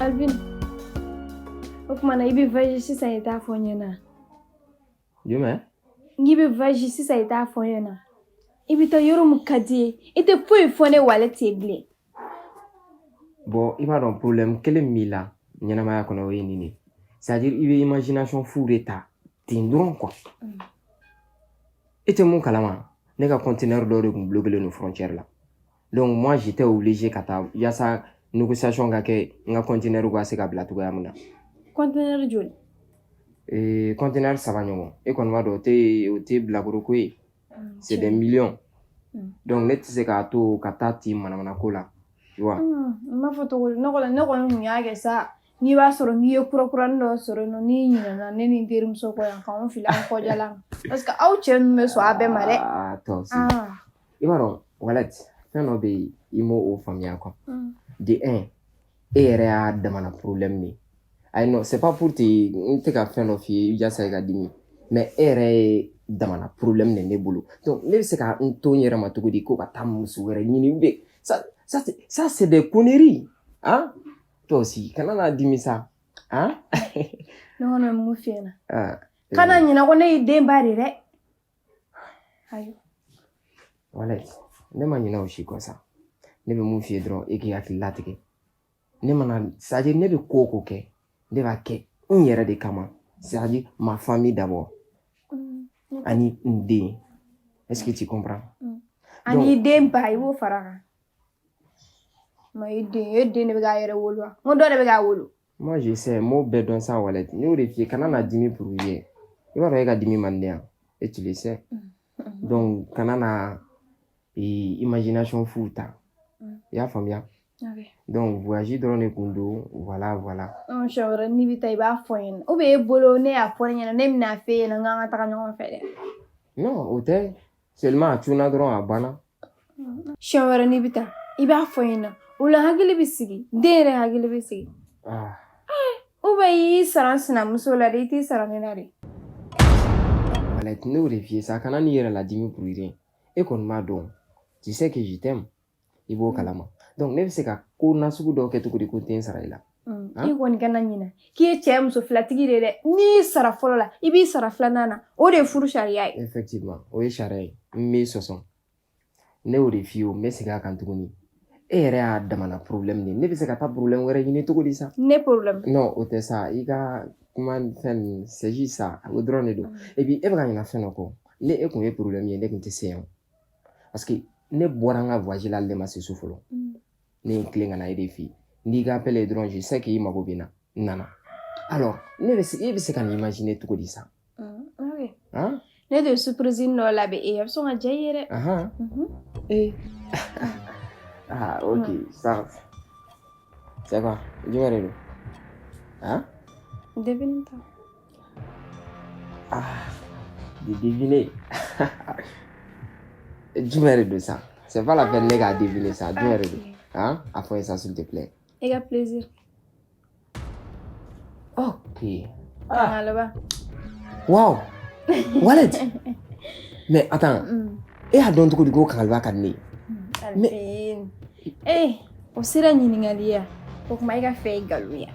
Alvin, o tuma na i bɛ voyage sisan, i t'a fɔ n ɲɛna? Jumɛn? N k'i bɛ voyage sisan, i t'a fɔ n ɲɛna. I bɛ taa yɔrɔ min ka di ye, i tɛ foyi fɔ ne Walɛti ye bilen. Bon, i b'a dɔn, problème kelen min b'i la ɲɛnamaya kɔnɔ, o ye nin de ye. C'est à dire, i bɛ imagination fu de ta ten dɔrɔn quoi. E tɛ mun kalama, ne ka conteneur dɔw de tun bloqué don frontière la. Donc moi, j'étais obligé ka taa yaasa négociation ka kɛ, n ka conteneur ka se ka bila cogoya min na. Conteneur joli? Conteneur saba ɲɔgɔn. E kɔni b'a dɔn, o tɛ bilakoro ko ye, c'est des millions. Donc ne tɛ se k'a to ka taa ten manamana ko la, tu vois. N b'a fɔ cogo di? Ne kɔni tun y'a kɛ sa, n'i b'a sɔrɔ n'i ye kurakurani dɔ sɔrɔ yen nɔ, n'i ɲinɛna ne ni n terimuso kɔ yan, k'anw fili an kɔjala, parce que aw cɛ ninnu bɛ sɔn a bɛɛ ma dɛ. Ah, toi aussi. I b'a dɔn, Walɛti, fɛn dɔ bɛ yen, i m'o o faamuya quoi. De un, e yɛrɛ y'a damana problème de ye. Ayi, non, c'est pas pour te, n tɛ ka fɛn dɔ f'i ye yaasa i ka dimi, mais e yɛrɛ ye damana problème de ne bolo. Donc ne bɛ se ka n to n yɛrɛ ma cogo di ko ka taa muso wɛrɛ ɲini? Ou bien ça, c'est des conneries, hein. Toi aussi, kana na dimi sa, hein. Ne kɔni bɛ mun f'i ɲɛna? Ah, Kana ɲinɛ ko ne y'i den ba de dɛ. Ayi. Walɛti, ne ma ɲinɛ o si kɔ sa. Ne bɛ mun f'i ye dɔrɔn, e k'i hakili latigɛ. Ne mana, c'est à dire, ne bɛ ko o ko kɛ, ne b'a kɛ n yɛrɛ de kama, c'est à dire ma famille d'abord, ani n den. Est-ce que tu comprends? Ani i den ba, i b'o fara a kan. Ma i den, e den de bɛ k'a yɛrɛ wolo wa? N ko dɔ de bɛ k'a wolo. Moi, je sais, n m'o bɛɛ dɔn sa, Walɛti. N y'o de f'i ye, kana na dimi pour rien. I b'a dɔn, e ka dimi man di yan, et tu le sais. Donc kana na imagination fu ta, i y'a faamuya? Donc voyage dɔrɔn de kun don, voilà. Siɲɛ wɛrɛ n'i bɛ taa, i b'a fɔ n ɲɛna, ou bien e bolo ne y'a fɔ ne ɲɛna, ne bɛna f'e ɲɛna n k'an ka taga ɲɔgɔn fɛ dɛ. Non, o tɛ, seulement a cunna dɔrɔn, a banna. Siɲɛ wɛrɛ n'i bɛ taa, i b'a fɔ n ɲɛna, o la hakili bɛ sigi, den yɛrɛ hakili bɛ sigi. Ah. Ou bien i y'i sara n sinamuso la de, i t'i sara ne la de. Walɛti, ne y'o de f'i ye sa, kana n'i yɛrɛ ladimi pour rien. E kɔni b'a dɔn, tu sais que je t'aime, i b'o kalama. Donc ne bɛ se ka ko nasugu dɔw kɛ cogo di ko n tɛ n sara i la? I kɔni kana ɲinɛ k'i ye cɛ muso filatigi de dɛ. N'i y'i sara fɔlɔ la, i b'i sara filanan na, o de ye furu sariya ye. Effectivement, o ye sariya ye, n b'i sɔsɔ. Ne y'o de f'i ye o, n bɛ segin a kan tuguni. E yɛrɛ y'a damana problème de ye, ne bɛ se ka taa problème wɛrɛ ɲini cogo di sa? Ne problème? Non, o tɛ sa, i ka kuma fɛn ninnu, c'est juste ça, o dɔrɔn de don. Et puis e bɛ ka ɲinɛ fɛn dɔ kɔ, ne e kun ye problème ye, ne kun tɛ se yan, parce que ne bɔra n ka voyage la, hali ne ma se so fɔlɔ. Ne ye n tilen ka na e de fɛ yen. N'i ka appel ye dɔrɔn, je sais que i mago bɛ n na, n nana. Alors ne bɛ se, e bɛ se ka nin imaginer cogo di sa? Hein? Ne de ye surprise dɔ labɛn e ye, a bɛ sɔn ka diya i ye dɛ. Ahan. Eh. Ah, ok, ça. C'est quoi? Jumɛn de don? Hein? Devine ta. Ah, de deviner. Jumɛn de don sa? C'est pas la peine ne k'a deviner sa. Jumɛn de don? Hein? A fɔ n ye sa, s'il te plaît. I ka plaisir. Ok. Ah. Laban. Wow! Wallet! Mais attends, e y'a dɔn cogo di ko kangaliba ka di ne ye? Alvin. Eh, o sera ɲininkali ye, o kuma e ka fɛ ye nkalon ye.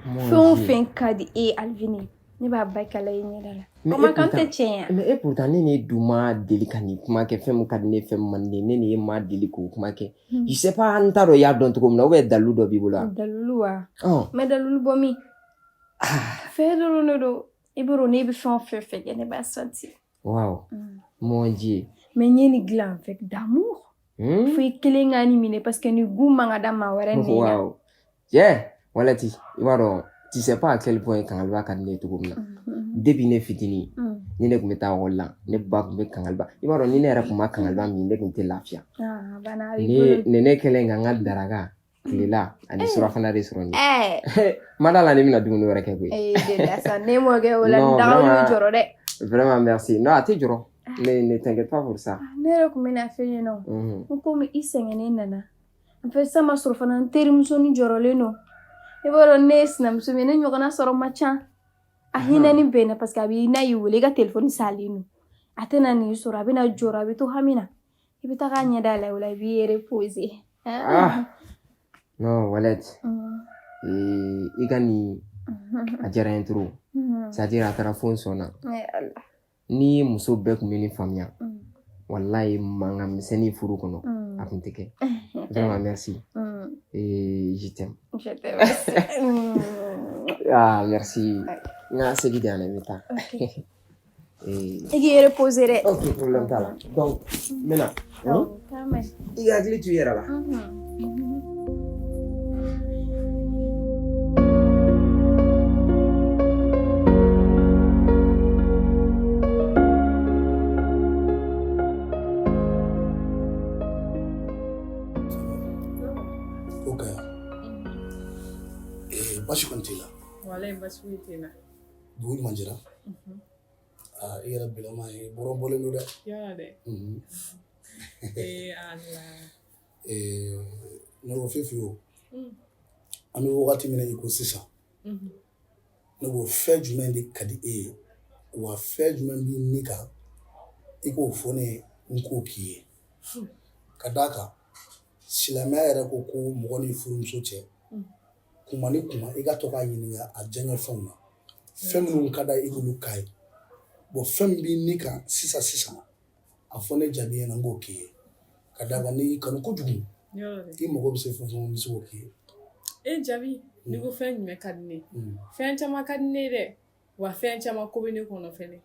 Fɛn o fɛn ka di e ye, Alvin, ne b'a ba kala i ɲɛda la. Mais O ma e kan pourtant tɛ tiɲɛ ye. Mais e pourtant, ne ni dun ma deli ka nin kuma kɛ, fɛn min ka di ne ye, fɛn min man di ne ye, ne ni e ma deli k'o kuma kɛ. Je sais pas, n t'a dɔn i y'a dɔn cogo min na, ou bien dalilu dɔ b'i bolo wa? Dalilu wa? Ɔn. Mais dalilu bɔ min? Fɛn dɔrɔn de don. I b'a dɔn, ne bɛ fɛn o fɛn fɛ kɛ, ne b'a senti. Wow. Mon Dieu. Mais n ye nin dilan avec d'amour. Fo i kelen ka nin minɛ, parce que nin goût man ka da maa wɛrɛ nɛ na. Wow. Tiɲɛ, Walɛti, i b'a dɔn, tu sais pas à quel point kangaliba ka di ne ye cogo min na. Depuis ne fitinin, ni ne tun bɛ taa ekɔli la, ne ba tun bɛ kangaliba. I b'a dɔn, ni ne yɛrɛ tun ma kangaliba min, ne tun tɛ lafiya. Ah, bana a b'i Ni bolo. ni ne kɛlen ka n ka daraka, tilela ani surafana de sɔrɔ nin. Eh, Ma da la ne bɛna dumuni wɛrɛ kɛ koyi. Eh, delila sa, ne m'o kɛ o la, Non, ni dagaw vraiment. y'u jɔrɔ dɛ. Vraiment, merci. Non, a tɛ jɔrɔ. Ne t'inquiète pas pour ça. Ne yɛrɛ tun bɛna fɛn ɲɛna o. N komi i sɛgɛnnen nana. En fait, sisan ma sɔrɔ fana, n terimusonin jɔrɔlen don. I b'a dɔn, ne ye sinamuso min ye, ne ɲɔgɔnna sɔrɔ ma ca. A hinɛni bɛ n na, parce que a b'i n'a y'i wele, i ka telefɔni salen don. A tɛna n'i sɔrɔ, a bɛna jɔrɔ, a bɛ to hami na. I bɛ taga a ɲɛda la, o la i b'i yɛrɛ poser. Ah. Non, Wallet. I ka nin a diyara n ye trop. C'est à dire a taara fo n sɔn na. Ni muso bɛɛ tun bɛ nin faamuya, walayi mankan misɛnnin furu kɔnɔ a tun tɛ kɛ. Vraiment merci. Et je t'aime. Je t'aime aussi. Ah, merci. N ka segi di yan dɛ, n bɛ taa. I k'i reposer dɛ. Ok, problème t'a la. Donc, n bɛ na. I ka hakili to i yɛrɛ la. Ok. Baasi kɔni t'i la? Walayi baasi foyi tɛ n na. Dugu ɲuman jɛra? Aa, i yɛrɛ bilama ye bɔrɔ bɔlen don dɛ. Yɔrɔ dɛ. Ee Ala. Ne ko Fifi o, an bɛ wagati min na i ko sisan, ne ko fɛn jumɛn de ka di e ye, wa fɛn jumɛn b'i ni kan, i k'o fɔ ne ye, n k'o k'i ye. Ka d'a kan silamɛya yɛrɛ ko ko mɔgɔ ni furumuso cɛ, kuma ni kuma i ka to k'a ɲininka a diyaɲɛ fɛnw na, fɛn minnu ka d'a ye i k'olu k'a ye. Bon, fɛn min b'i ni kan sisan sisan, a fɔ ne Jabi ɲɛna, n k'o k'i ye. Ka d'a kan n'i y'i kanu kojugu, i mago bɛ se fɛn fɛn ma, n bɛ se k'o k'i ye. E Jabi, n'i ko fɛn jumɛn ka di ne ye, fɛn caman ka di ne ye dɛ, wa fɛn caman ko bɛ ne kɔnɔ fɛnɛ.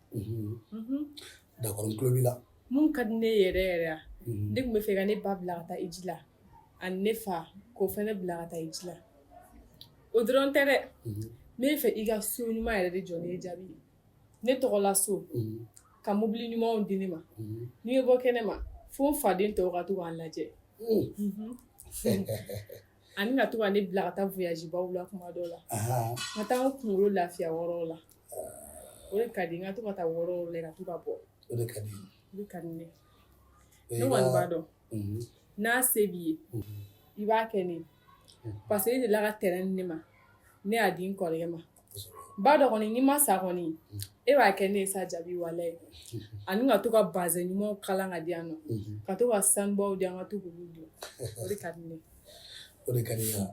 D'accord, n tulo b'i la. Mun ka di ne yɛrɛ yɛrɛ ya, ne tun bɛ fɛ ka ne ba bila ka taa hiji la, ani ne fa k'o fɛnɛ bila ka taa hiji la. O dɔrɔn tɛ dɛ, ne bɛ fɛ i ka so ɲuman yɛrɛ de jɔ ne ye Jabi, ne tɔgɔla so, ka mobili ɲumanw di ne ma. N'i bɛ bɔ kɛnɛ ma, fo n faden tɔw ka to k'an lajɛ, ani ka to ka ne bila ka taa voyage baw la kuma dɔw la, ka taa n kunkolo lafiya yɔrɔw la. O de ka di n ka to ka taa yɔrɔw la, ka to ka bɔ. O de ka di. O de ka di ne. Ne kɔni b'a dɔn n'a se b'i ye, i b'a kɛ ne ye, parce que e delila ka terrain di ne ma, ne y'a di n kɔrɔkɛ ma. Ba dɔ kɔni, n'i ma sa kɔni, e b'a kɛ ne ye sa Jabi, walayi. Ani ka to ka bazɛn ɲumanw kalan ka di yan nɔ, ka to ka sanubaw di yan, ka to k'olu don. O de ka di ne ye. O de ka di ye.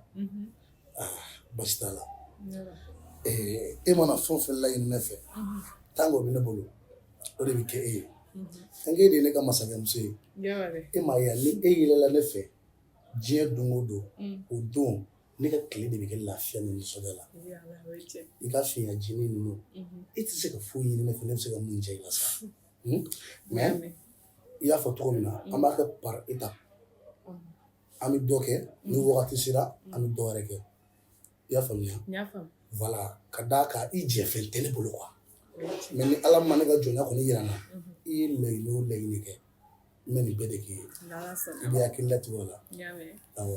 Baasi t'a la. E mana fɛn o fɛn laɲini ne fɛ, tant que o bɛ ne bolo, o de bɛ kɛ e ye. Tant que e de ye ne ka masakɛmuso ye, e m'a ye, ni e yɛlɛla ne fɛ diɲɛ don o don, o don ne ka tile de bɛ kɛ lafiya ni nisɔndiya la. I ka finya jinin ninnu, e tɛ se ka foyi ɲini ne fɛ ne bɛ se ka mun jɛ i la sa. Mais i y'a fɔ cogo min na, an b'a kɛ par étape. An bɛ dɔ kɛ, ni wagati sera an bɛ dɔ wɛrɛ kɛ. I y'a faamuya? Voilà, ka d'a kan i jɛfɛn tɛ ne bolo quoi. Mais ni Ala ma ne ka jɔnya kɔni yira n na, i ye laɲini o laɲini kɛ, n bɛ nin bɛɛ de k'i ye. I bɛ hakili latigɛ o la. Awɔ.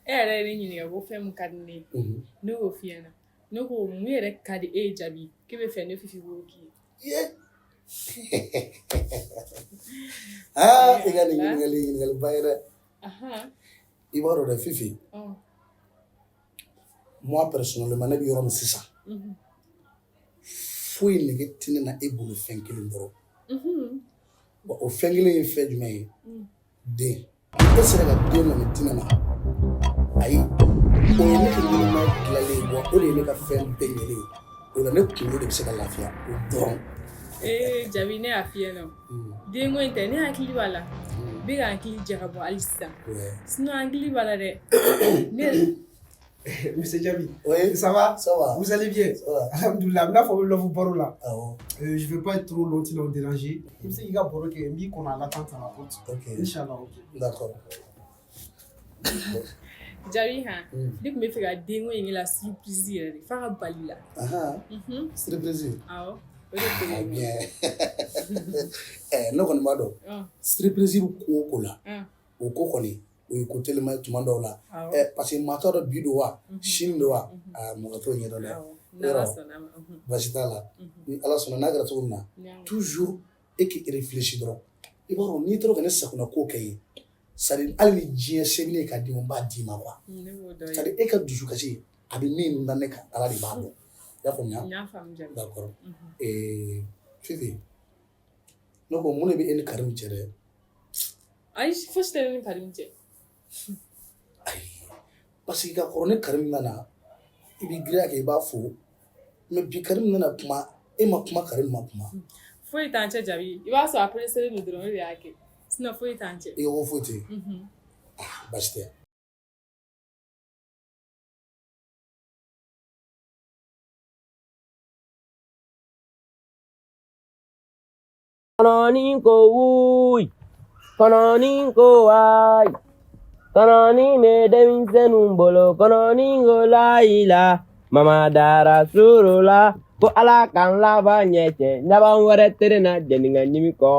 E yɛrɛ ye ne ɲininka ko fɛn min ka di ne ye, ne y'o f'i ɲɛna. Ne ko mun yɛrɛ ka di e ye Jabi, k'e bɛ fɛ ne Fifi k'o k'i ye? Aa, i ka nin ɲininkali ɲininkaliba ye dɛ. I b'a dɔn dɛ Fifi, moi personnellement, ne bɛ yɔrɔ min sisan, foyi nege tɛ ne na e bolo fɛn kelen dɔrɔn. Wa o fɛn kelen ye fɛn jumɛn ye? Den. E sera ka den kɔni di ne ma, ayi, o ye ne ka ɲɛnamaya dilanlen ye, wa o de ye ne ka fɛn bɛɛ ɲɛlen ye. O la ne kunkolo de bɛ se ka lafiya o dɔrɔn. Ee Jabi, ne y'a f'i ɲɛna, denko in tɛ, ne hakili b'a la, n bɛ ka hakili jagabɔ hali sisan, sinon hakili b'a la dɛ. Ne Monsieur Djabi, oui, ça va? Ça va. Vous allez bien? Ça va. Alhamdoulilah, n b'a fɔ love baro la. Ah bon. Je vais pas être trop longtemps déranger. I bɛ se k'i ka baro kɛ, n b'i kɔnɔ à l'attente à la porte. Ok. Inch'Allah, ok. D'accord. Jabi han, ne tun bɛ fɛ ka denko in kɛ la surprise yɛrɛ de, f'a ka bali la. Surprise. Awɔ, o de tun Ah bien. Ne kɔni b'a dɔn. Surprise bɛ ko o ko la, o ko kɔni, o ye ko telima ye tuma dɔw la. Parce que maa t'a dɔn bi don wa, sini don wa, mɔgɔ t'o ɲɛdɔn dɛ. Yɔrɔ, baasi t'a la. Ni Ala sɔnna, n'a kɛra cogo min na, toujours e k'i réfléchir dɔrɔn. I b'a dɔn n'i tora ka ne sagona ko kɛ ye, c'est à dire hali ni diɲɛ se bɛ ne ye k'a d'i ma, n b'a d'i ma quoi. C'est à dire e ka dusukasi a bɛ min da ne kan, Ala de b'a dɔn. I y'a faamuya? D'accord. Fifi, ne ko mun de bɛ e ni Karim cɛ dɛ? Ayi, fosi tɛ ne ni Karim cɛ. Ayi, Parce que ka kɔrɔ ni Karim nana i b'i girinya kɛ i b'a fo mais bi Karim nana kuma e ma kuma Karim ma kuma. Foyi t'an cɛ Jabi i b'a sɔrɔ a pressé don dɔrɔn o de y'a kɛ sinon foyi t'an cɛ. I ko foyi tɛ yen. Ah baasi tɛ. Kɔnɔnin ko wuyi kɔnɔnin ko wayi kɔnɔnin bɛ denmisɛnninw bolo kɔnɔnin ko layila mama dara suru la ko ala k'an laban ɲɛ cɛ laban wɛrɛ tɛ ne na jɛni ka ɲimi kɔ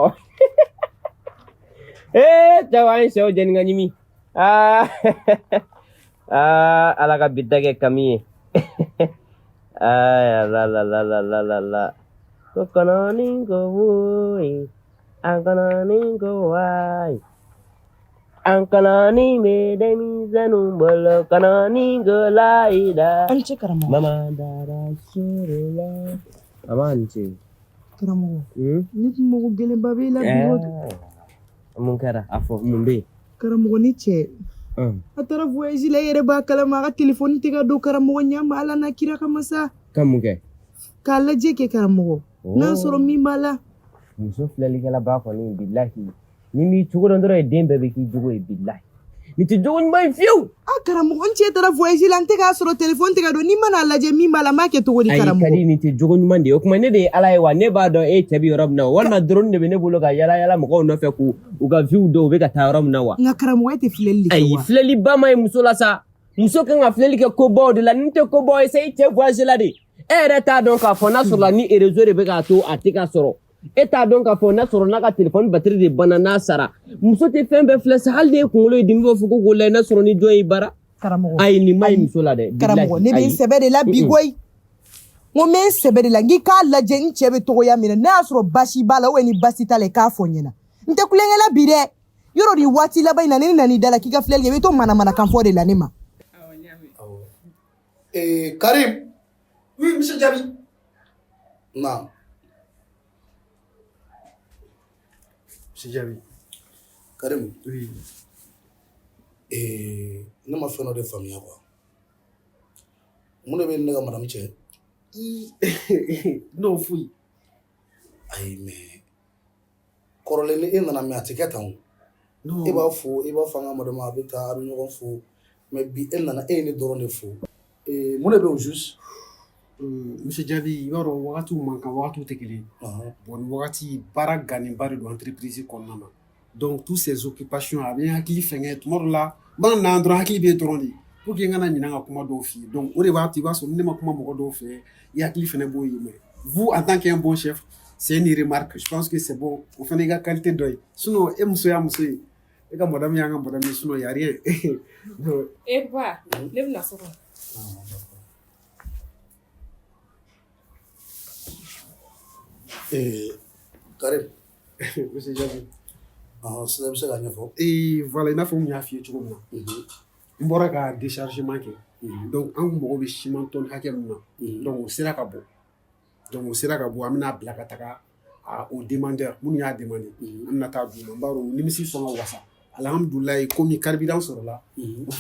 ee cɛw an ye sɛw jɛni ka ɲimi aa aa ala ka bi ta kɛ kami ye aa la la la la la la la ko kɔnɔnin ko wuyi an kɔnɔnin ko wayi an kɔnɔnin bɛ denmisɛnninw bolo kɔnɔnin ko layila An ce karamɔgɔ. mama dara suru la a ma ni ce. Karamɔgɔ. Ne tun mago gɛlɛnba b'e la bi o. Mun kɛra? A fɔ, mun bɛ yen? Karamɔgɔ, ne cɛ. A taara voyage la, e yɛrɛ b'a kalama, a ka téléphone tɛ ka don. Karamɔgɔ, ɲa ma Ala n'a kira kama sa. Ka mun kɛ? K'a lajɛ kɛ karamɔgɔ. N'a sɔrɔ min b'a la. Muso filɛlikɛlaba kɔni, bilahi, ni m'i cogo dɔn dɔrɔn, den bɛɛ bɛ k'i jogo ye. Bilahi, nin tɛ jogo ɲuman ye fiyewu. A karamɔgɔ, n cɛ taara voyage la, n tɛ k'a sɔrɔ, téléphone tɛ ka don. N'i mana lajɛ min b'a la, n b'a kɛ cogo di Ayi. karamɔgɔ? Kadi, nin tɛ jogo ɲuman de ye. O tuma ne de ye Ala ye wa? Ne b'a dɔn e cɛ bɛ yɔrɔ min na, walima drone de bɛ ne bolo ka yala yala mɔgɔw nɔfɛ k'u u ka vie dɔn u bɛ ka taa yɔrɔ min na wa? Nka karamɔgɔ, e tɛ filɛli de kɛ Ayi. wa? Filɛliba ma ye muso la sa. Muso kan ka filɛli kɛ kobaw de la. Nin tɛ kobaw ye sa. I cɛ voyage la de, e yɛrɛ t'a dɔn k'a fɔ n'a sɔrɔla ni réseau de bɛ k'a to a tɛ ka sɔrɔ. E t'a dɔn k'a fɔ n'a sɔrɔ n'a ka téléphone batterie de banna n'a sara. Muso tɛ fɛn bɛɛ filɛ sa. Hali n'e kunkolo ye dimi, b'a fɔ ko k'o lajɛ n'a sɔrɔ ni jɔn y'i bara. Karamɔgɔ. Ayi, nin ma ɲi muso la dɛ. Karamɔgɔ, ne bɛ n Ayi. sɛbɛ de la bi koyi. N ko n bɛ n sɛbɛ de la, n k'i k'a lajɛ n cɛ bɛ togoya min na, n'a y'a sɔrɔ basi b'a la ou ni basi t'a la, i k'a fɔ n ɲɛna. N tɛ kulonkɛ la bi dɛ. Yɔrɔ ni waati laban in na, ne nana i da la k'i ka filɛli kɛ, i bɛ to manamanakan fɔ de la ne ma. Awɔ, n y'a mɛn. Ee Karim. Oui, monsieur Diaby. Na. Monsieur Diaby. Karim. Oui. Ee ne ma fɛn dɔ de faamuya quoi. Mun de bɛ ne ka madame cɛ? Non, foyi. Ayi, mais kɔrɔlen ni e nana, mais a tɛ kɛ tan o. Non. E b'a fo, i b'a fɔ an ka madame a bɛ taa, a bɛ ɲɔgɔn fo, mais bi e nana, e ye ne dɔrɔn de fo. Ee mun de bɛ au juste? Monsieur Diaby, i b'a dɔn wagatiw man kan, wagatiw tɛ kelen ye. Bon, nin wagati baara gannenba de don entreprise kɔnɔna na. Donc tous ces occupations, a bɛ n hakili fɛngɛ tuma dɔ la. N mana na dɔrɔn, hakili bɛ yen dɔrɔn de pour que n kana ɲinɛ ka kuma dɔw f'i ye. Donc o de b'a to i b'a sɔrɔ ni ne ma kuma mɔgɔ dɔw fɛ, i hakili fɛnɛ b'o ye. Mais vous, en tant qu'un bon chef, c'est une remarque, je pense que c'est bon. O fana y'i ka qualité dɔ ye. Sinon e muso y'a muso ye, e ka madame y'an ka madame ye, sinon y a rien. E ba, ne bɛna so kɔnɔ. Ee Karim. Monsieur Diaby. Sisan i bɛ se k'a ɲɛfɔ. Et voilà, i n'a fɔ n y'a f'i ye cogo min na, n bɔra ka déchargement kɛ. Donc an kun mago bɛ ciment tonne hakɛ min na, donc o sera ka bɔ. Donc o sera ka bɔ, an bɛna bila ka taga au demandeur minnu y'a demandé, an bɛna taa d'u ma. N b'a dɔn u nimisi sɔn ka wasa. Alhamdulilayi, komi carburant sɔrɔla,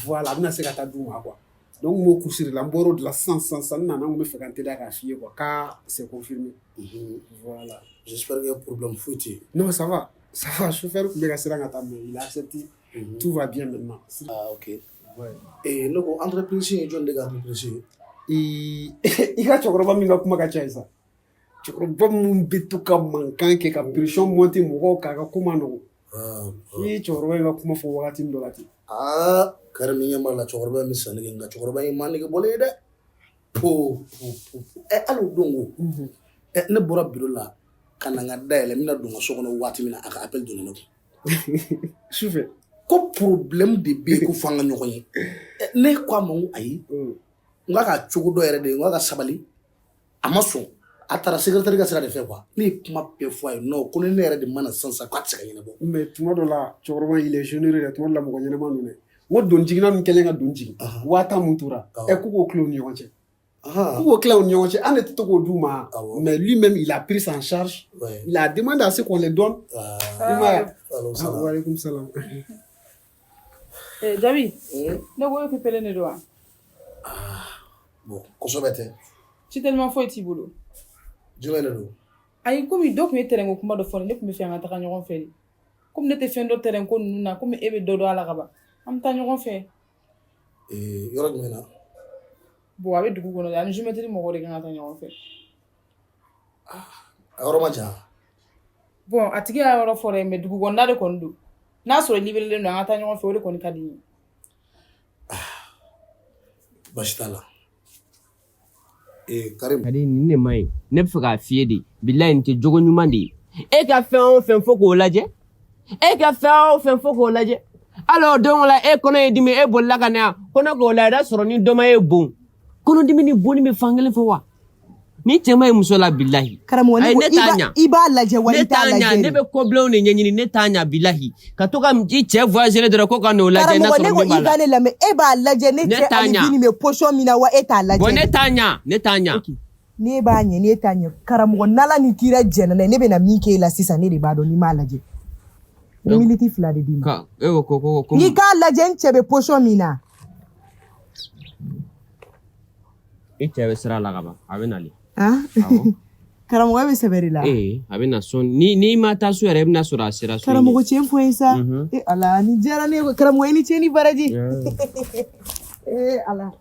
voilà, a bɛna se ka taa d'u ma quoi. Donc n b'o course de la, n bɔr'o de la sisan sisan sisan, n nana, n kun bɛ fɛ ka n teliya k'a f'i ye quoi, k'a c'est confirmé. Voilà. J'espère que problème foyi tɛ yen. Non, ça va. Ça va, chauffeur tun bɛ ka siran ka taa, mais il a accepté. Tout va bien maintenant. Ah ok. Ouais. Ee ne ko entreprise ye jɔn de ka entreprise ye? I ka cɛkɔrɔba min ka kuma ka ca ye sa. Cɛkɔrɔba min bɛ to ka mankan kɛ ka pression monter mɔgɔw kan, a ka ko man nɔgɔn. I ye cɛkɔrɔba in ka kuma fɔ wagati min dɔ la ten. Aa Karim, ɲɛ b'a la, cɛkɔrɔba in bɛ sanni kɛ, nka cɛkɔrɔba in ma nege bɔlen ye dɛ. Po po po. Ɛ hali o don ko. Ɛ ne bɔra bureau la ka na n ka dayɛlɛ, n bɛna don n ka so kɔnɔ waati min na, a ka appel donna ne kun. Sufɛ. Ko problème de bɛ yen ko f'an ka ɲɔgɔn ye. Ne ko a ma n ko ayi. N k'a ka cogo dɔ yɛrɛ de ye, n k'a ka sabali. A ma sɔn. A taara secrétaire ka sira de fɛ quoi. Ne ye kuma bɛɛ fɔ a ye, non, ko ni ne yɛrɛ de ma na sisan sisan k'a tɛ se ka ɲɛnabɔ. Mais tuma dɔ la, cɛkɔrɔba il est généreux dɛ, tuma dɔ la mɔgɔ ɲɛnama don dɛ. N ko don jiginna min kɛlen ka don jigin, 10 000 mun tora, ɛ k'u k'o tila u ni ɲɔgɔn cɛ. K'u k'o tila u ni ɲɔgɔn cɛ, an de tɛ to k'o d'u ma. Mais lui-même, il a pris en charge. Il a demandé à ce qu'on les donne. I m'a ye? Wa aleykum salam. Jabi, ne ko e occupélen de don wa? Bon, kosɛbɛ tɛ. Ci tellement foyi t'i bolo. Jumɛn de don? Ayi, komi dɔ tun ye terrain ko kuma dɔ fɔ ne tun bɛ fɛ an ka taga ɲɔgɔn fɛ de. Komi ne tɛ fɛn dɔ terrain ko ninnu na, komi e bɛ dɔ dɔn a la ka ban, an bɛ taa ɲɔgɔn fɛ. Yɔrɔ jumɛn na? Bon, a bɛ dugu kɔnɔ de, ani géométrie mɔgɔw de kan ka taa ɲɔgɔn fɛ. A yɔrɔ ma jan? Bon, a tigi y'a yɔrɔ fɔ dɛ, mais dugu kɔnɔna de kɔni don. N'a sɔrɔ libérélen don, an ka taa ɲɔgɔn fɛ, o de kɔni ka di n ye. Baasi t'a la. Karim. Kadi nin de man ɲi. Ne bɛ fɛ k'a f'i ye de, bilayi nin tɛ jogo ɲuman de ye. E ka fɛn o fɛn fo k'o lajɛ. E ka fɛn o fɛn fo k'o lajɛ. Alors don dɔ la e kɔnɔ ye dimi, e bolila ka na yan ko ne k'o lajɛ, i sɔrɔ ni dɔ ma e bon. Kɔnɔdimi ni bonni bɛ fan kelen fɛ wa? Ni cɛ ma ye muso la bilahi. Karamɔgɔ, ne ko i b'a lajɛ wa i t'a lajɛ. Ne t'a ɲa, ne bɛ kɔbilenw de ɲɛɲini, ne t'a ɲa bilahi. Ka to ka i cɛ voyager dɔrɔn ko ka n'o lajɛ n'a Karamɔgɔ, sɔrɔ ne ko min b'a i la. ka ne lamɛn, e b'a lajɛ ne Ne cɛ t'a ani ɲa. Bini bɛ position min na wa e t'a lajɛ. Bon, ne t'a ɲa, ne t'a ɲa. Ne b'a ɲɛ, ne t'a ɲɛ. Karamɔgɔ, n'Ala ni kira jɛnna n'a ye, ne bɛna min k'e la sisan, ne de b'a dɔn n'i m'a lajɛ. N bɛ miniti 2 de d'i ma. E ko ko N'i k'a lajɛ n cɛ bɛ position min na. I cɛ bɛ sira la ka ban, a bɛ nalen. Karamɔgɔ, e bɛ sɛbɛ de la. A bɛ na sɔn n'i ma taa so yɛrɛ, i bɛna sɔrɔ a sera so. Karamɔgɔ, tiɲɛ fɔ n ye sa. Ala, ni diyara ne ye. Karamɔgɔ, i ni ce ni baraji. Ala.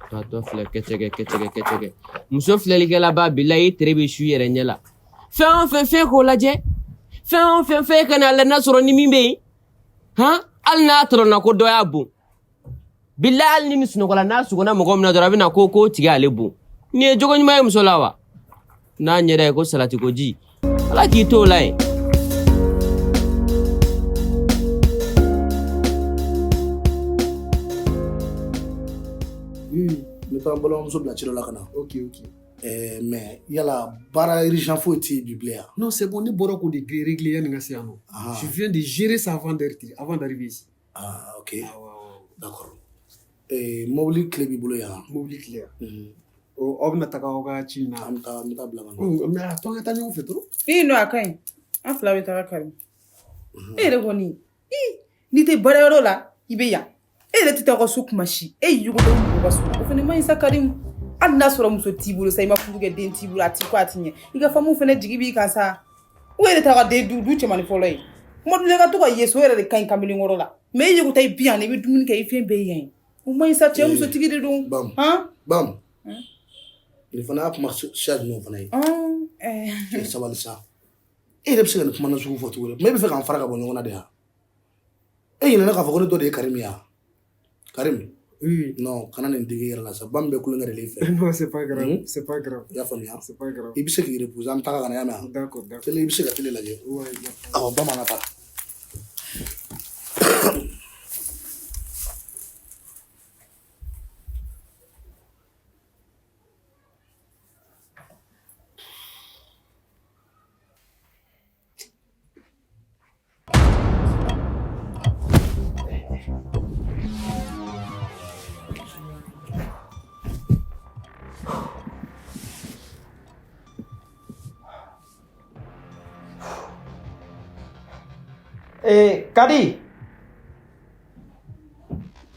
Ka dɔ filɛ kɛcɛkɛ kɛcɛkɛ kɛcɛkɛ. Muso filɛlikɛlaba bilayi, i tere bɛ su i yɛrɛ ɲɛ la. Fɛn o fɛn fɛn k'o lajɛ. Fɛn o fɛn fɛn ka n'a lajɛ n'a sɔrɔ ni min bɛ yen. Han, hali n'a tɔrɔna ko dɔ y'a bon. Bilayi, hali ni nin sunɔgɔla n'a sugonna mɔgɔ min na dɔrɔn, a bɛna ko k'o tigi y'ale bon. Nin ye jogo ɲuman ye muso la wa? N'a ɲɛda ye ko salati ko ji. Ala k'i t'o la yen. N bɛ taa n balimamuso bila ci dɔ la ka na. Ok, ok. Mais yala baara urgent foyi tɛ yen bi bilen yan? Non, c'est bon, ne bɔra k'o de régler yanni n ka se yan nɔ. Je viens de gérer ça avant d'arriver ici. Ah, ok. D'accord. Mobili clé b'i bolo yan? Mobili clé yan. Aw bɛna taga aw ka ci in na. An bɛ taa, n bɛ taa bila ka na. Mais a to an ka taa ɲɔgɔn fɛ dɔrɔn. Non, a ka ɲi. An fila bɛ taga Karim. E yɛrɛ kɔni, n'i tɛ baarayɔrɔ la, i bɛ yan. E yɛrɛ tɛ taa aw ka so kuma si. E y'i yugu mɔgɔw ka so. O fana man ɲi sa Karim. Hali n'a sɔrɔ muso t'i bolo sa, i ma furu kɛ, den t'i bolo, a t'i ko a t'i ɲɛ. I ka famille fana jigi b'i kan sa. U yɛrɛ t'a ka den du cɛmannin fɔlɔ ye. Kuma dɔ la i ka to ka ye so yɛrɛ de ka ɲi kamalenkɔrɔ la. Mais e yugu ta i bi yan, i bɛ dumuni kɛ, i fɛn bɛɛ ye yan ye. O man ɲi sa, cɛ musotigi de don. Bam. Bam. Nin fana y'a kuma siya jumɛn fana ye? Cɛ sabali sa. E yɛrɛ bɛ se ka nin kuma nasugu fɔ cogo di? Mais e bɛ fɛ k'an fara ka bɔ ɲɔgɔn na de wa? E ɲinɛna k'a fɔ ko ne dɔ de ye Karim ye wa? Karim. Oui. Non, kana nin digi i yɛrɛ la sa. Ba min bɛ kulonkɛ de la i fɛ. Non, c'est pas grave. C'est pas grave. I y'a faamuya? C'est pas grave. I bɛ se k'i reposer, an bɛ taga ka na, i y'a mɛn wa? D'accord, d'accord. Télé, i bɛ se ka télé lajɛ. Ouais, awɔ, ba man ka taa. Kadi.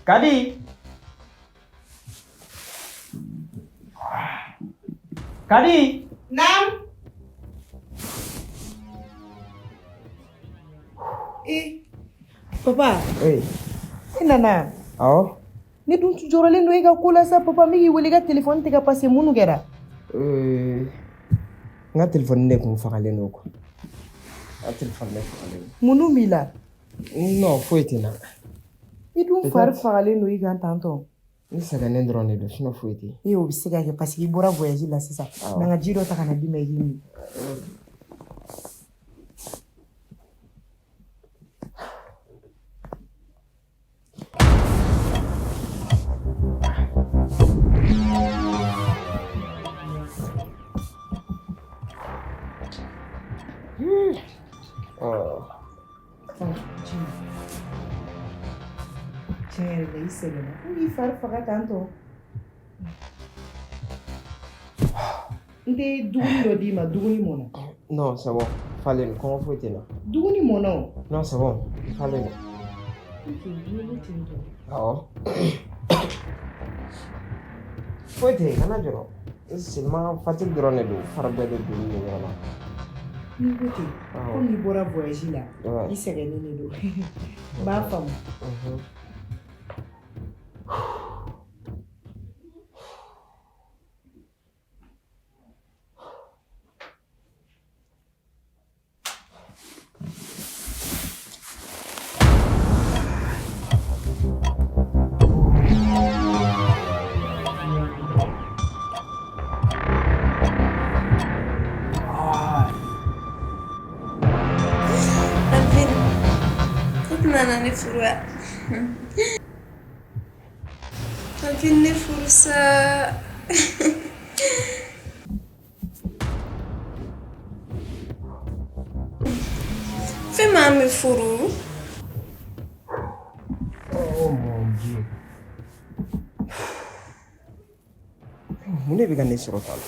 Kadi. Kadi. Naam. Papa. Oui. E nana. Awɔ. Ne dun tun jɔrɔlen don e ka ko la sa papa, n bɛ k'i wele i ka téléphone tɛ ka passer, mun de kɛra? N ka téléphone de kun fagalen don quoi. N ka téléphone de fagalen don. Mun b'i la? Non, foyi tɛ n na. I dun fari fagalen don i kan tantɔ. N sɛgɛnnen dɔrɔn de don, sinon foyi tɛ yen. O bɛ se ka kɛ parce que i bɔra voyage la sisan. Na n ka ji dɔ ta ka na d'i ma i k'i min. Tiɲɛ yɛrɛ la i sɛgɛnna. Ko k'i fari faga tantɔ. N tɛ dumuni dɔ d'i ma, dumuni mɔna. Non, c'est bon. Falen, kɔngɔ foyi tɛ n na. Dumuni mɔna o. Non, c'est bon. Falen. Ok, n'i ko ten tɔ. Awɔ. Foyi tɛ yen, kana jɔrɔ. Seulement fatigue dɔrɔn de don, fari bɛɛ de donnen don ɲɔgɔn na. N'i ko ten, komi i bɔra voyage la, i sɛgɛnnen de don. N b'a faamu. Nana ne furu wa? Alvin ne furu sa. Fɛn m'an bɛ furu. Oh mon Dieu. Mun de bɛ ka ne sɔrɔ tan?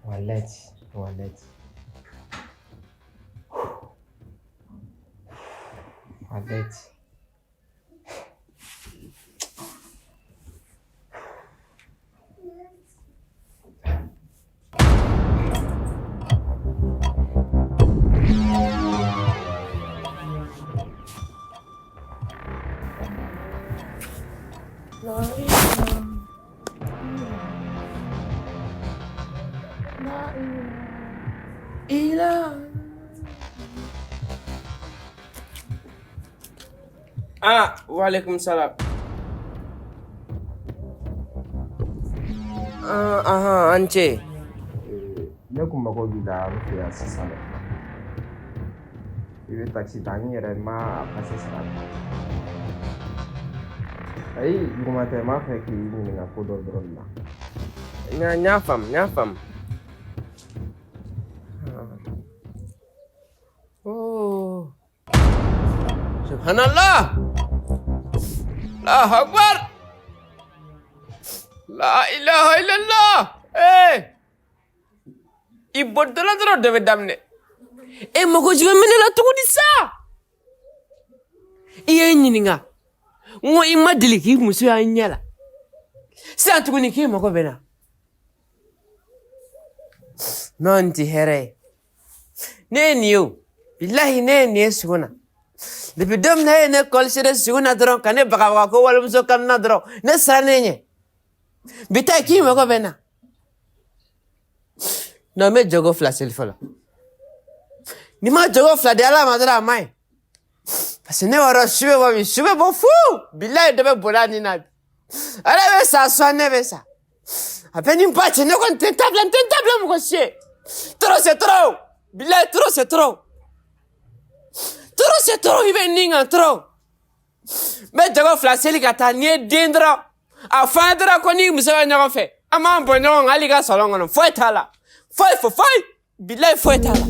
Wallet, wallet. Wallet. Ah, waalaikum salam. Ah, aha, an ce. Ne kun mago b'i la n fɛ yan sisan dɛ. I bɛ taxi ta, n yɛrɛ ma a pase sara. Ayi, juguman tɛ, n b'a fɛ k'i ɲininka ko dɔ dɔrɔn de la. N y'a faamu, n y'a faamu. Oh. Subhanallah. Allahu Akbar. La ilaha illallah. Eh. I bɔtɔla dɔrɔn dɔ bɛ daminɛ. E mago jumɛn bɛ ne la tuguni sa? I ye n ɲininka. N ko i ma deli k'i muso y'an ɲɛ la. Sisan tuguni k'e mago bɛ n na. Non, nin tɛ hɛrɛ ye. Ne ye nin ye o. Bilahi ne ye nin ye sugo na. Depuis don min na e ye ne kɔlɔsi sugo na dɔrɔn ka ne bagabaga ko walimuso kanu na dɔrɔn ne sirannen ɲɛ. Bi ta k'i mago bɛ n na. Non, n bɛ jɔgo fila seli fɔlɔ. N'i ma jɔgo fila di Ala ma dɔrɔn a man ɲi. Parce que ne b'a dɔn su bɛ bɔ bi, su bɛ bɔ fu. Bilahi dɔ bɛ boli a nin na bi. Ala bɛ sa soit ne bɛ sa. A bɛ ni ba cɛ, ne kɔni tɛ n ta bila, n tɛ n ta bila mɔgɔ si ye. Trop c'est trop. Bilahi trop c'est trop. Trop c'est trop, i bɛ nin kan trop. N bɛ jɔgo fila seli ka taa, n'i ye den dɔrɔn, a fɔ an ye dɔrɔn ko n'i muso bɛ ɲɔgɔn fɛ, an b'an bɔ ɲɔgɔn kan hali i ka salon kɔnɔ, foyi t'a la. Foyi foyi foyi. Bilahi foyi t'a la.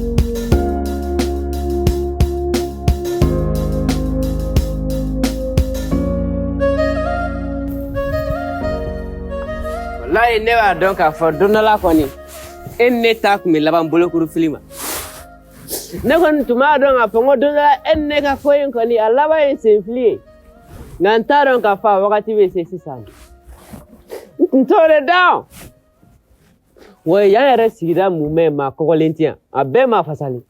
Walayi ne b'a dɔn k'a fɔ don dɔ la kɔni, e ni ne ta tun bɛ laban bolokuru fili ma. Ne kɔni tun b'a dɔn k'a fɔ n ko don dɔ la e ni ne ka ko in kɔni a laban ye senfili ye. Nka n t'a dɔn k'a fɔ a wagati bɛ se sisan. N tun t'o de dɔn. Wa yan yɛrɛ sigida mumɛ maa kɔgɔlen tɛ yan, a bɛɛ maa fasalen.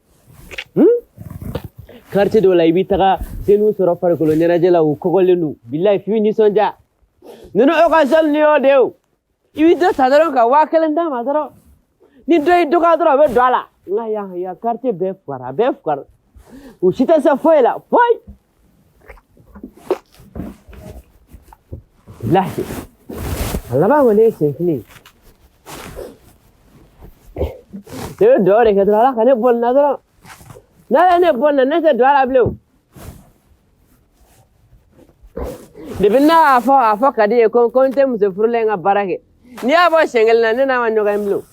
Quartier dɔw la i bɛ taga jeunes sɔrɔ farikolo ɲɛnajɛ la, u kɔgɔlen don. Bilayi f'i bɛ nisɔndiya. Ninnu occasion ni y'o de ye o. I bɛ dɔ ta dɔrɔn ka 5000 d'a ma dɔrɔn. Ni dɔ y'i dɔgɔya dɔrɔn a bɛ don a la. Nka yan quartier bɛɛ fugara, a bɛɛ fugara. U si tɛ se foyi la, foyi. Bilahi. A laban kɔni ye senfili ye. Ne bɛ dugawu de kɛ dɔrɔn Ala ka ne bɔ nin na dɔrɔn. N'Ala ye ne bɔ nin na, ne tɛ don a la bilen o. Depuis n'a y'a fɔ a fɔ ka di ye ko n tɛ muso furulen ka baara kɛ. N'i y'a bɔ siɲɛ kelen na, ne n'a ma ɲɔgɔn ye bilen o.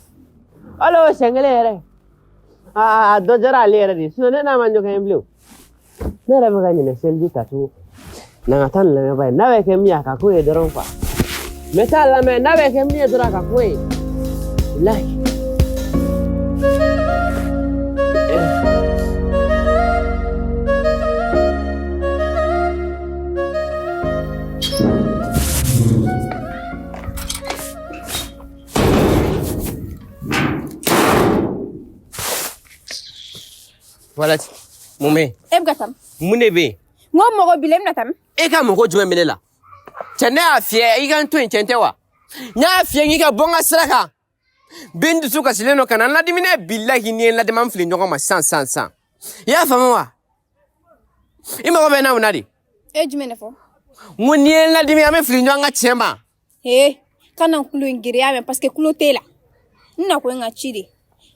Hali o siɲɛ kelen yɛrɛ, a dɔ diyara ale yɛrɛ de ye. Sinon ne n'a ma ɲɔgɔn ye bilen o. Ne yɛrɛ bɛ ka ɲinɛ seliji tacogo. Na ka taa nin lamɛn ba ye. N'a bɛ kɛ min ye a ka k'o ye dɔrɔn quoi. N bɛ taa lamɛn, n'a bɛ kɛ min ye dɔrɔn a ka k'o ye. Walahi. Wala mun bɛ yen? E bɛ ka taa min? Mun de bɛ yen? N ko mɔgɔ b'i la, e bɛna taa min? E ka mɔgɔ jumɛn bɛ ne la? Cɛ, ne y'a f'i ye i ka n to yen, cɛn tɛ wa? N y'a f'i ye k'i ka bɔ n ka sira kan. Bi n dusu kasilen don, ka na n ladimi dɛ. Bilahi, n'i ye n ladimi, an fili ɲɔgɔn ma sisan sisan sisan. I y'a faamu wa? I mago bɛ n na mun na de? E ye jumɛn de fɔ? N ko n'i ye n ladimi, an bɛ fili ɲɔgɔn ka tiɲɛ ma. Ee, kana n kulo in giriya mɛn, parce que kulo t'e la. N na ko n ka ci de,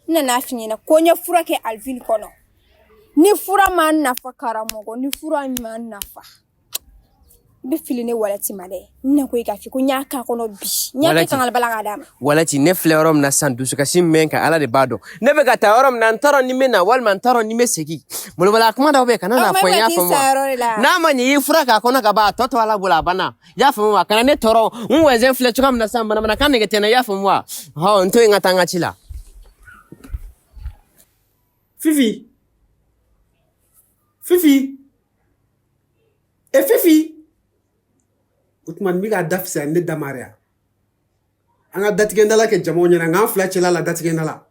n nana f'i ɲɛna ko n ye fura kɛ alivini kɔnɔ. Ni fura ma nafa, karamɔgɔ, ni fura ma nafa, i bɛ fili ne walati ma dɛ. N na ko i k'a f'i ko n y'a k'a kɔnɔ bi, n y'a kɛ kangalabala k'a d'a ma. Walati, ne filɛ yɔrɔ min na sisan, dusukasi min bɛ n kan, Ala de b'a dɔn. Ne bɛ ka taa yɔrɔ min na, n t'a dɔn ni n bɛ na walima n t'a dɔn ni n bɛ segin. Molobala kuma dɔw bɛ yen, kana n'a fɔ n ye, i y'a faamu wa? N'a ma ɲɛ i ye fura k'a kɔnɔ ka ban, a tɔ to Ala bolo, a banna. I y'a faamu wa? Kana ne tɔɔrɔ. N wɛzɛn filɛ cogoya min na sisan, manamanakan nege tɛ n na, i y'a faamu wa? Hɔn, n to yen, ka taa n ka ci la. Fifi, Fifi, e Fifi, o tuma nin bɛ k'a da fisaya ne da ma yɛrɛ. An ka datigɛndala kɛ jamaw ɲɛna, nka an fila cɛla la datigɛndala la.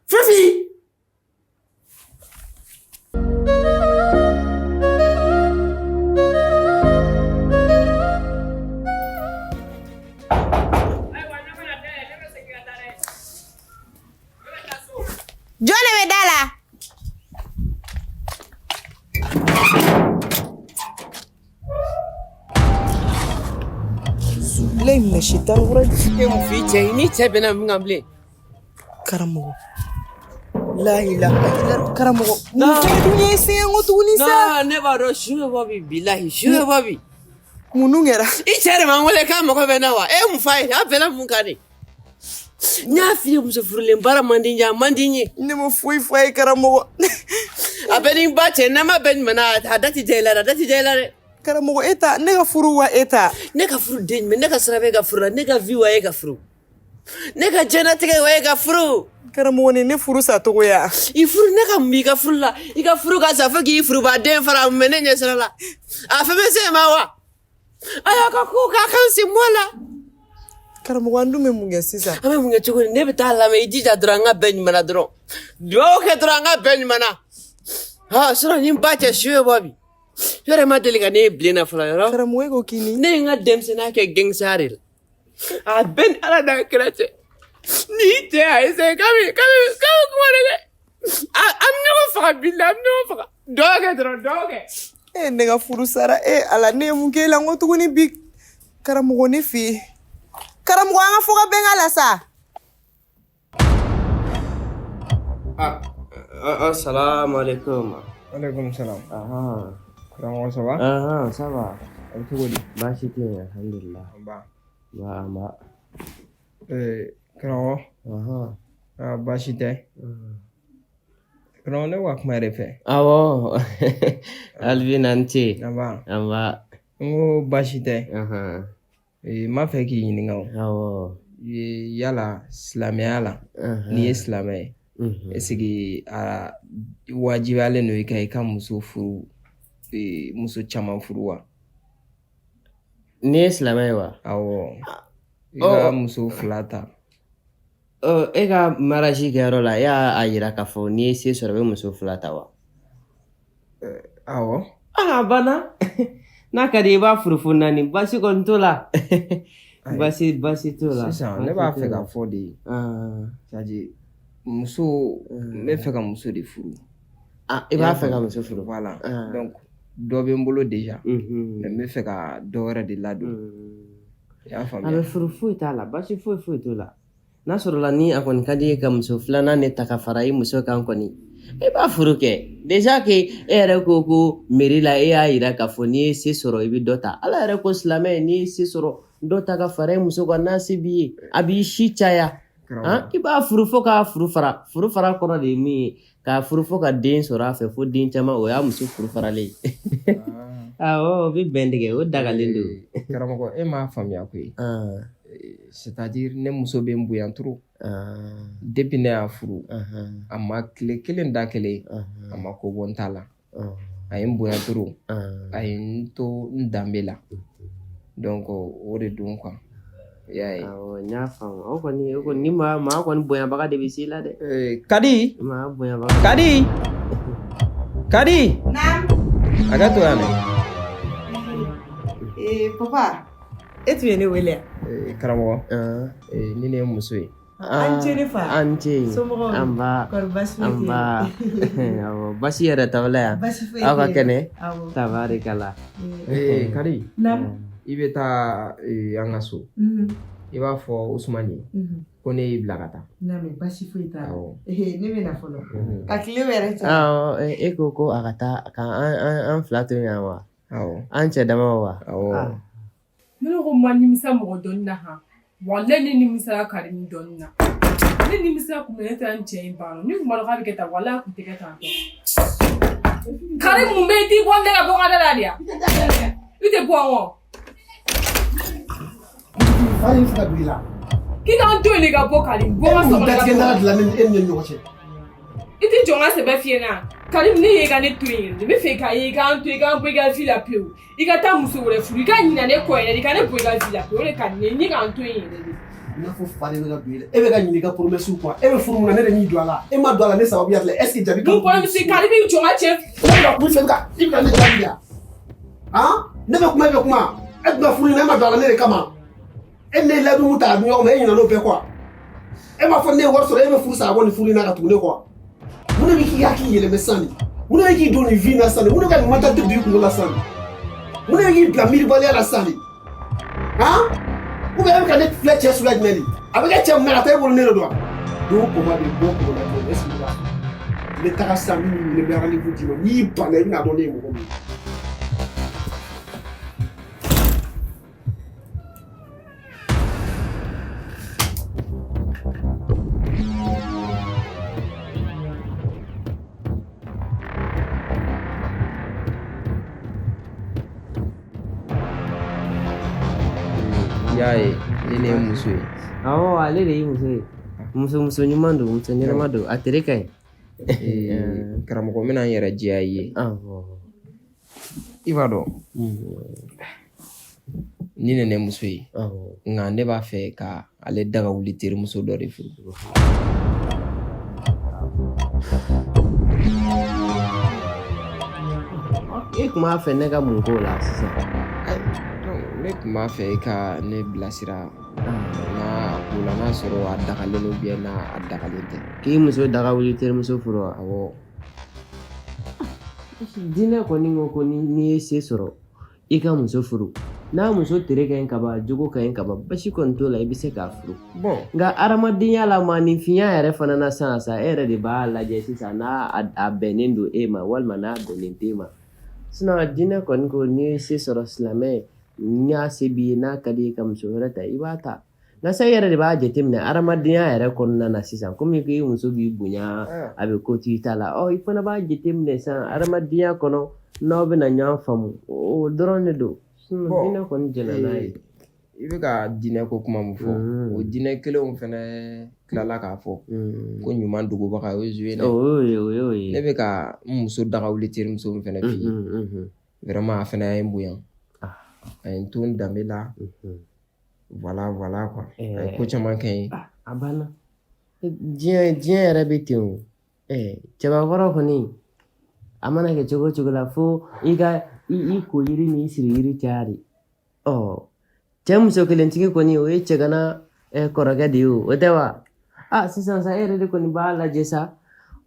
Fifi. Jɔn de bɛ da la? Bilayi mina sitan wɛrɛ. E mun f'i cɛ ye? Ni cɛ bɛnna mun kan bilen? Karamɔgɔ. La ilaha illallah. Karamɔgɔ. Mun fɛnɛ dun ye sɛgɛn ko tuguni sa? Ne b'a dɔn su bɛ bɔ bi, bilahi su bɛ bɔ bi. Mun dun kɛra? I cɛ de ma n wele k'a mago bɛ n na wa? E ye mun f'a ye? A bɛnna mun kan de? N y'a f'i ye, muso furulen baara man di n ye, a man di n ye. Ne ma foyi fɔ a ye, karamɔgɔ. A bɛ ni ba cɛ, n'a ma bɛn ɲuman na, a da ti diya i la dɛ, a da ti diya i la dɛ. Karamɔgɔ, e ta, ne ka furu wa e ta? Ne ka furu den jumɛn? Ne ka sira bɛ e ka furu la, ne ka vie wa e ka furu, ne ka diɲɛnatigɛ wa e ka furu. Karamɔgɔ, ni ne furu sa cogo ya. I furu, ne ka mun b'i ka furu la? I ka furu ka sa fo k'i furubaden fara, mun bɛ ne ɲɛ sira la? A fɛn bɛ se ma wa? A y'a ka ko k'a kan sen bɔ a la. Karamɔgɔ, an dun bɛ mun kɛ sisan? An bɛ mun kɛ cogo di? Ne bɛ taa lamɛn, i jija dɔrɔn an ka bɛn ɲuman na dɔrɔn. Dugawu kɛ dɔrɔn an ka bɛn ɲuman na. Ha, sinon ni n ba cɛ, su bɛ bɔ bi. Yɔrɔ ma deli ka ne ye bilen na fɔlɔ yɔrɔ. Karamɔgɔ, e ko k'i ni. Ne ye n ka denmisɛnninya kɛ gangster de la. A bɛɛ ni Ala n'a kira cɛ. N'i cɛ y'a essayé k'a bɛ k'a bɛ k'a bɛ kuma de kɛ. An bɛ ɲɔgɔn faga bilahi, an bɛ ɲɔgɔn faga. Dugawu kɛ dɔrɔn, dugawu kɛ. E ne ka furu sara, e Ala, ne ye mun k'e la n ko tuguni bi? Karamɔgɔ, ne fɛ yen. Karamɔgɔ, an ka fɔ ka bɛn k'a la sa. Assalamu alaikum. Alaikum salam. Karamɔgɔ, ça va? Ahan, ça va. A bɛ cogo di? Baasi tɛ yen, alhamdulillah. Ba. Ba, ba. Karamɔgɔ. Ah, baasi tɛ. Karamɔgɔ, ne bɛ ka kuma yɛrɛ fɛ. Awɔ. Alvin, an ce. Nba. Nba. N ko baasi tɛ. N b'a fɛ k'i ɲininka o. Awɔ. Yala silamɛya la, n'i ye silamɛ ye, est-ce que a wajibiyalen don i kan i ka muso furu, muso caman furu wa? N'i ye silamɛ ye wa? Awɔ. I ka muso fila ta. E ka mariage kɛyɔrɔ la, e y'a yira k'a fɔ n'i ye se sɔrɔ, i bɛ muso fila ta wa? Awɔ. A banna. N'a ka di i b'a furu fo naani, baasi kɔni t'o la. Baasi t'o la. Sisan ne b'a fɛ k'a fɔ de, c'est à dire muso, n bɛ fɛ ka muso de furu. I b'a fɛ ka muso furu. Voilà. Donc dɔ bɛ n bolo déjà, mais n bɛ fɛ ka dɔ wɛrɛ de ladon. I y'a faamuya? A bɛ furu, foyi t'a la, baasi foyi foyi t'o la. N'a sɔrɔla ni a kɔni ka di ye ka muso filanan de ta ka fara i muso kan kɔni, e b'a furu kɛ. Déjà que e yɛrɛ ko ko mairie la, e y'a yira k'a fɔ n'i ye se sɔrɔ i bɛ dɔ ta. Ala yɛrɛ ko silamɛ, n'i ye se sɔrɔ, dɔ ta ka fara i muso kan, n'a se b'i ye, a b'i si caya. I b'a furu fo k'a furu fara. Furu fara kɔrɔ de ye min ye, k'a furu fo ka den sɔrɔ a fɛ, fo den caman, o y'a muso furu faralen ye. Awɔ, o bɛ bɛn tigɛ, o dagalen don. Karamɔgɔ, e m'a faamuya koyi. C'est-à-dire ne muso bɛ n bonya trop. Depuis ne y'a furu, a ma tile kelen da kelen, a ma ko bɔ n ta la. A ye n bonya trop. A ye n to n danbe la. Donc o de don quoi. I y'a ye? Awɔ, n y'a faamu. O kɔni, o kɔni, ni maa kɔni bonyabaga de bɛ s'i la dɛ. Kadi. Maa bonyabaga. Kadi. Kadi. Naam. Hakɛ to yan dɛ. Ee papa, e tun ye ne wele yan? Karamɔgɔ, nin de ye muso ye. An ce ne fa. An ce. Somɔgɔw? An ba. Kɔri baasi foyi tɛ yen? An ba. Awɔ, basi yɛrɛ t'aw la yan? Baasi foyi tɛ Aw ka yen. kɛnɛ? Awɔ. Tabarikala. Kadi. Naam. I bɛ taa an ka so. I b'a fɔ Usumani ye ko ne y'i bila ka taa. N'a mɛn, baasi foyi t'a la. Awɔ. Ne bɛ na fɔlɔ. Ka tile yɛrɛ cɛ. Awɔ, e ko ko a ka taa ka an fila to yan wa? Awɔ. An cɛ dama wa? Awɔ. Ne ko ma nimisa mɔgɔ dɔnni na han. Walayi ne nimisara Karim dɔnni na. Ne nimisara kun ne taara n cɛ in banna. Ni kun b'a dɔn k'a bɛ kɛ tan, walayi a kun tɛ kɛ tan tɔ. Karim mun bɛ yen, i t'i bɔ ne ka bɔ n ka da la de yan? I tɛ bɔ wa? Fa de bɛ fɛ ka don i la. K'i k'an to yen de ka bɔ Karim. Bɔ n ka so E mun kɔnɔ ka datigɛ bɔ. n da dilan ne ni e ni ɲɔgɔn cɛ. I tɛ jɔ n ka sɛbɛ f'i ɲɛna. Karim ne ye i ka ne to yen de. N bɛ fɛ k'a ye i k'an to yen, i k'an bɔ i ka vie la pewu. I ka taa muso wɛrɛ furu, i ka ɲinɛ ne kɔ yɛrɛ de, i ka ne bɔ i ka vie la pewu. O de ka di ne ye, ni k'an to yen yɛrɛ de. I n'a fɔ fa de bɛ ka don i la. E bɛ ka ɲinɛ i ka promesse kɔ. E bɛ furu mun na, ne de m'i don a la. E ma don a la ne sababuya la. Est ce que jaabi ka Mun promesse? Karim i jɔ n ka cɛ. Ne bɛ ka kuma i fɛ, i bɛ ka ne jaabi de wa? Han? Ne bɛ kuma, e bɛ kuma. E tun bɛ furu in na, e ma don a la ne de kama. E ne ye layidu mun ta ka di ɲɔgɔn ma, e ɲinɛ n'o bɛɛ kɔ wa? E m'a fɔ ne ye wari sɔrɔ, e bɛ furu sa ka bɔ nin furu in na ka tugu ne kɔ wa? Mun de bɛ k'i hakili yɛlɛmɛ sisan de? Mun de bɛ k'i don nin vie in na sisan de? Mun de bɛ ka nin mentalité don i kunkolo la sisan de? Mun de bɛ k'i bila miiribaliya la sisan de? Han? Ou bien e bɛ ka ne filɛ cɛ suguya jumɛn de? A bɛ kɛ cɛ mun na ka taa e bolo ne de don wa? Don koma bɛ bɔ koma la est ce que i b'a fɔ? N bɛ taga sisan, n bɛ n'i wele, n bɛ rendez-vous d'i ma. N'i banna, i bɛna dɔn ne ye mɔgɔ min ye. I y'a ye, ni ne ye muso ye. Awɔ, ale de y'i muso ye. Muso ɲuman don, muso ɲɛnama don, a tere ka ɲi. Karamɔgɔ, n bɛna n yɛrɛ jɛya i ye. Awɔ. I b'a dɔn, ni ne ne muso ye, nka ne b'a fɛ ka ale daga wuli terimuso dɔ de furu. E tun b'a fɛ ne ka mun k'o la sisan? Ne tun b'a fɛ i ka ne bilasira n'a ko la, n'a sɔrɔ a dagalen don bien n'a a dagalen tɛ. K'i muso daga wuli terimuso furu wa? Awɔ. Diinɛ kɔni ko ko n'i ye se sɔrɔ i ka muso furu, n'a muso tere ka ɲi ka ban, jogo ka ɲi ka ban, basi kɔni t'o la, i bɛ se k'a furu. Bon. Nka hadamadenya la, maaninfinya yɛrɛ fana na sisan sa, e yɛrɛ de b'a lajɛ sisan n'a a bɛnnen don e ma walima n'a bɛnnen t'e ma. Sinon diinɛ kɔni ko n'i ye se sɔrɔ, silamɛ, n'a se b'i ye, n'a ka di ye ka muso wɛrɛ ta, i b'a ta. Nka sa, i yɛrɛ de b'a jateminɛ hadamadenya yɛrɛ kɔnɔna na sisan, komi i muso b'i bonya, a bɛ ko to i ta la, ɔ i fana b'a jateminɛ sisan hadamadenya kɔnɔ n'aw bɛna ɲɔgɔn faamu, o dɔrɔn de don. Sinon diinɛ kɔni jɛnna n'a ye. I bɛ ka diinɛ ko kuma min fɔ, o diinɛ kelenw fana tilala k'a fɔ ko ɲuman dogobaga o ye zu ye dɛ. O y'o ye. Ne bɛ ka n muso daga wuli terimuso min fana f'i ye, vraiment a fana ye n bonya, a ye n to n danbe la, voilà voilà quoi, a ye ko caman kɛ n ye. A banna. Diɲɛ yɛrɛ bɛ ten o. Cɛbakɔrɔ kɔni, a mana kɛ cogo o cogo la, fo i ka i ko yiri ni i siri yiri caya de. Ɔ cɛ muso kelentigi kɔni, o ye cɛgana kɔrɔkɛ de ye o, o tɛ wa? A sisan sa, e yɛrɛ de kɔni b'a lajɛ sa,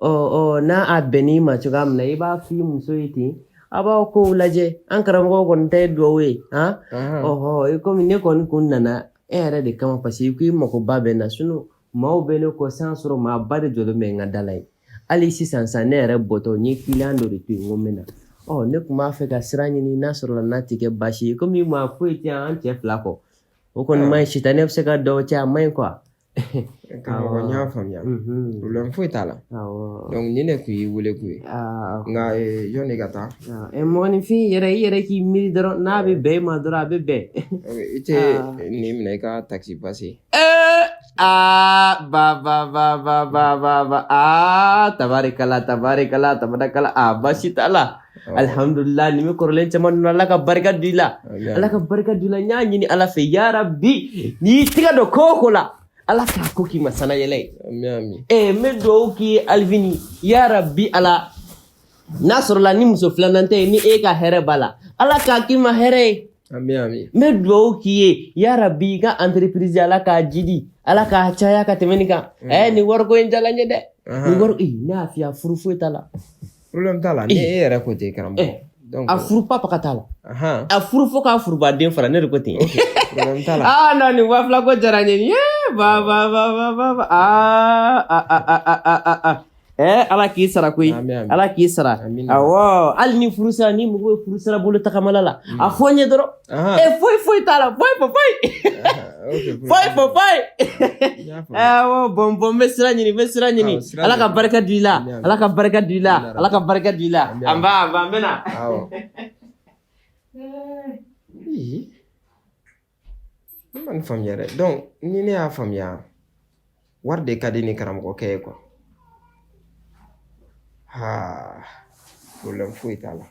ɔ ɔ n'a a bɛnn'i ma cogoya min na, i b'a f'i muso ye ten, a b'aw kow lajɛ. An karamɔgɔw kɔni ta ye duwawu ye han. Ɔhɔ, komi ne kɔni kun nana e yɛrɛ de kama, parce que i ko i makoba bɛ n na. Sinon maaw bɛ ne kɔ san sɔrɔ, maaba de jɔlen bɛ n ka da la yen. Hali sisan sa, ne yɛrɛ bɔtɔ n ye client dɔ de to yen, n ko n bɛ na. Ɔ ne tun b'a fɛ ka sira ɲini, n'a sɔrɔla n'a tɛ kɛ baasi ye, komi maa foyi tɛ an cɛ fila kɔ, o kɔni ma ɲi. Sitanɛ bɛ se ka dɔw cɛ, a ma ɲi quoi. Karamɔgɔ, n y'a faamuya, problème foyi t'a la. Donc nin de tun y'i wele kun ye. Nka jɔn de ka taa? Mɔgɔninfin yɛrɛ, i yɛrɛ k'i miiri dɔrɔn, n'a bɛ bɛn i ma dɔrɔn, a bɛ bɛn. I tɛ nin minɛ i ka taxi passer. Aa ba ba ba ba ba ba ba, aa tabarikala tabarikala tabarakala, a baasi t'a la, alhamdulillah. Nin bɛ kɔrɔlen caman dun. Ala ka barika don i la, Ala ka barika don i la. N y'a ɲini Ala fɛ, yarabi, n'i y'i tɛgɛ don ko o ko la, Ala k'a ko k'i ma sanayɛlɛ ye. N bɛ dugawu k'i ye Alivini, yarabi Ala. N'a sɔrɔla ni muso filanan tɛ yen, ni e ka hɛrɛ b'a la, Ala k'a k'i ma hɛrɛ ye. Ami, ami. N bɛ dugawu k'i ye, yarabi, i ka entreprise, Ala k'a jidi, Ala k'a caya ka tɛmɛ nin kan. Nin wariko in diyala n ye dɛ. Nin wari, ne y'a f'i ye, a furu foyi t'a la. Problème t'a la, ni e yɛrɛ ko ten, karamɔgɔ. Donc A furu papa ka t'a la. A furu fo k'a furubaden fara, ne de ko ten. Problème t'a la. Ah non, nin 2000 ko diyara n ye. Nin ye ba ba ba ba ba ba, ah ah ah ah ah ah ah. Ala k'i sara koyi, Ala k'i sara. Awɔ, hali ni furu sira, ni mago bɛ furu sira bolo tagamala la, a fɔ n ye dɔrɔn. Foyi foyi t'a la, foyi foyi foyi foyi foyi foyi. Awɔ, bon bon, n bɛ sira ɲini, n bɛ sira ɲini. Ala ka barika don i la, Ala ka barika don i la, Ala ka barika don i la. An ba, an ba, n bɛ na. Ne ma nin faamuya dɛ. Donc ni ne y'a faamuya, wari de ka di ni karamɔgɔkɛ ye quoi. Ha, problème foyi t'a la.